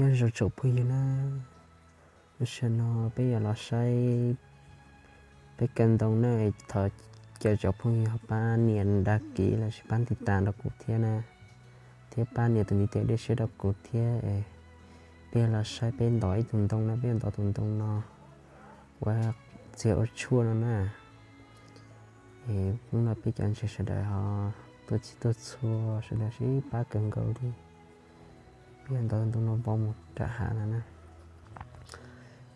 Nyob zoo tsoom phooj ywg na, lub sij hawm no peb yuav los saib peb kaw ntoo na, thov caw tsoom phooj ywg ho pab nias đăng ký lossis pab nias tag rau kuv thiab na, thiab pab nias tus ntiv tes dej siab rau kuv thiab. Peb yuav los saib peb ntov ib tug ntoo na, peb yuav ntov tus ntoo no ua txiag ua tshuaj no na. Es hnub no peb cov ntseeg sawv daws ho tuaj txhij tuaj txhua sawv daws sib pab kawg nkaus li. Peb yuav ntov tus ntoo no vau mus rau hav no na.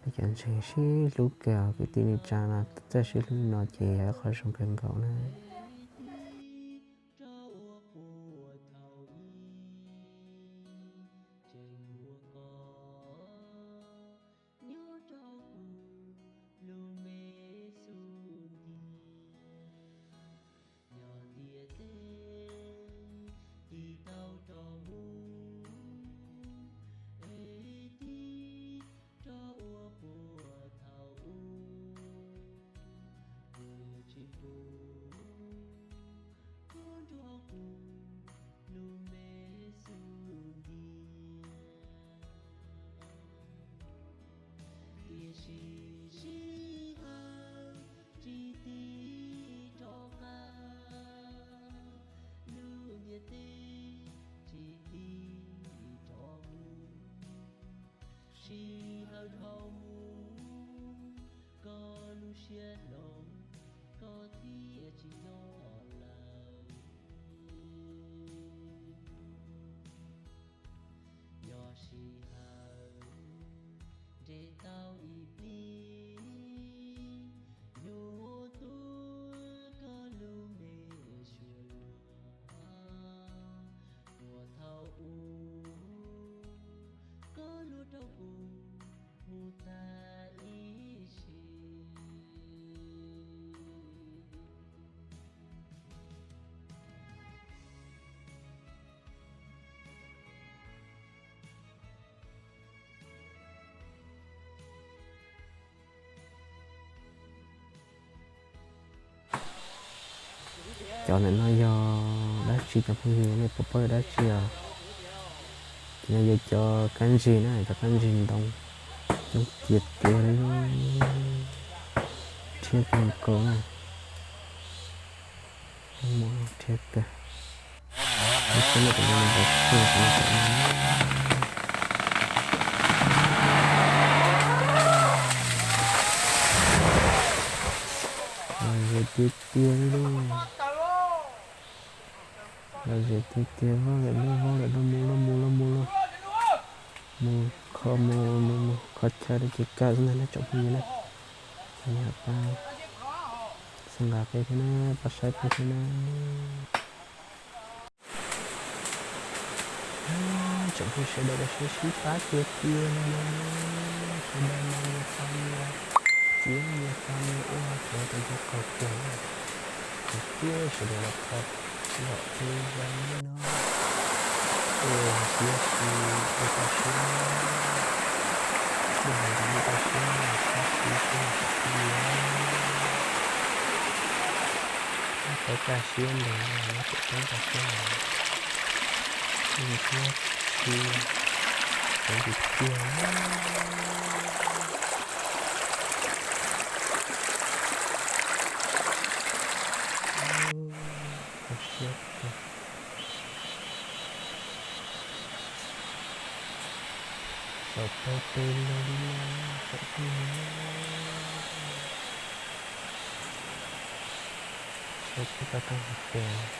Peb cov ntseeg sib hlub kawg, kwv tij neej tsa no txawj sib hlub no ces yog ib qho zoo kawg nkaus na. Cov ntawm no yog dab tsi cov phooj ywg, nej puas paub yog dab tsi os? Ces no yog cov kab ntsig na, cov kab ntsig ntoo, coob tiag tiag li, rhiab kawg nkaus na. Rhiab kawg. Lom zem tiag tiag li lauj. Lom zem tiag tiag, vau lawm lauj, vau lawm lauj, mus lauj, mus lauj, mus lauj. Mus kho, mus, mus, mus kho chaw rau ces kawg xwb ntag na tsoom phooj ywg na. Ces nej pab txhawb nqa peb thiab na, pab saib peb thiab na. Tsoom phooj ywg sawv daws los sib pab tiag tiag li na. Sawv daws mas nyias tau nyias txiav, nyias tau nyias ua, tsuav tus zoo kawg kiag na. Ces thiab sawv daws los kho zom li no. Ua siab si, ua tau siab, ua hais tias ua tau siab, siab si, siab si, siab si. Txhob kaj siab ntev, muab txhob kaj siab ntev, siab si, siab tiag tiag. Kho siab kawg. Saum tau tes los li no, saum tau tes los. Saum tau tau tau hais tias,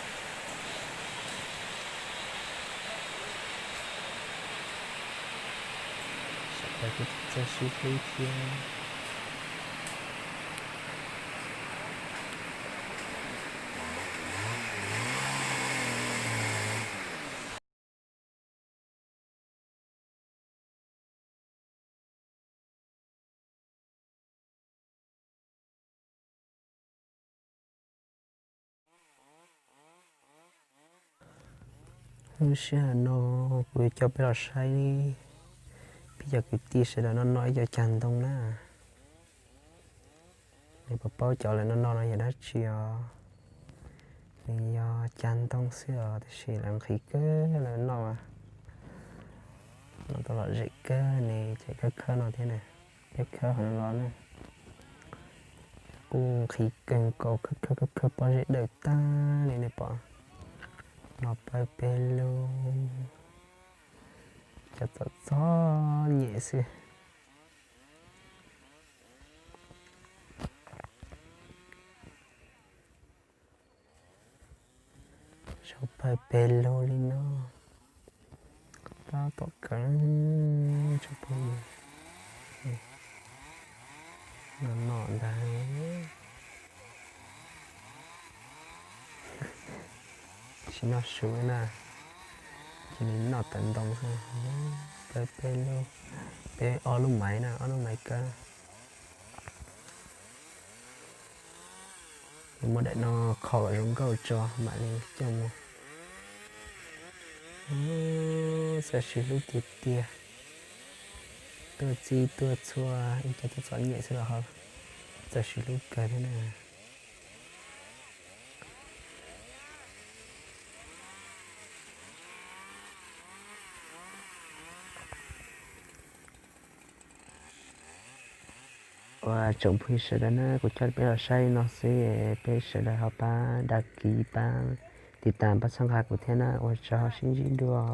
saum tau kuj tsis txawj sib hlub thiab. Lub sij hawm no kuv yuav coj peb los saib peb cov kwv tij sawv daws noj noj ib co cag ntoo na. Nej puas paub cov lawv noj noj no yog dab tsi os? Nws yog cag ntoo xwb os, tiam sis lawv nqhis kawg lawv noj. No tau lom zem kawg ne, ces khawb khawb no thiab na, khawb khawb qhov no los na. Kuj nqhis kawg nkaus, khawb khawb khawb khawb pob zeb dawb tag li nej pom. No pawg peb lug, cov txom txom nyem xwb. Sau pawg peg lug li no, tab tom kawg, tsis pom no, no ntag. Tsis noj su na, cia li noj tawv ntoo xwb. Pawg peb lug, peb ob lub maiv na, ob lub maiv kawg. Muab daim no qhau kom zoo nkauj tso mam li coj mus. Txawj siv hlub tiag tiag, tuaj txij tuaj txhua ib co tuaj txom nyem xwb los ho txawj siv hlub kawg thiab na. Ua tsoom phooj ywg sawv daws na, kuv coj peb los saib no xwb, peb sawv daws ho pab đăng ký, pab tiv tam, pab txhawb nqa kuv thiab na, ua tsaug, sib ntsib dua.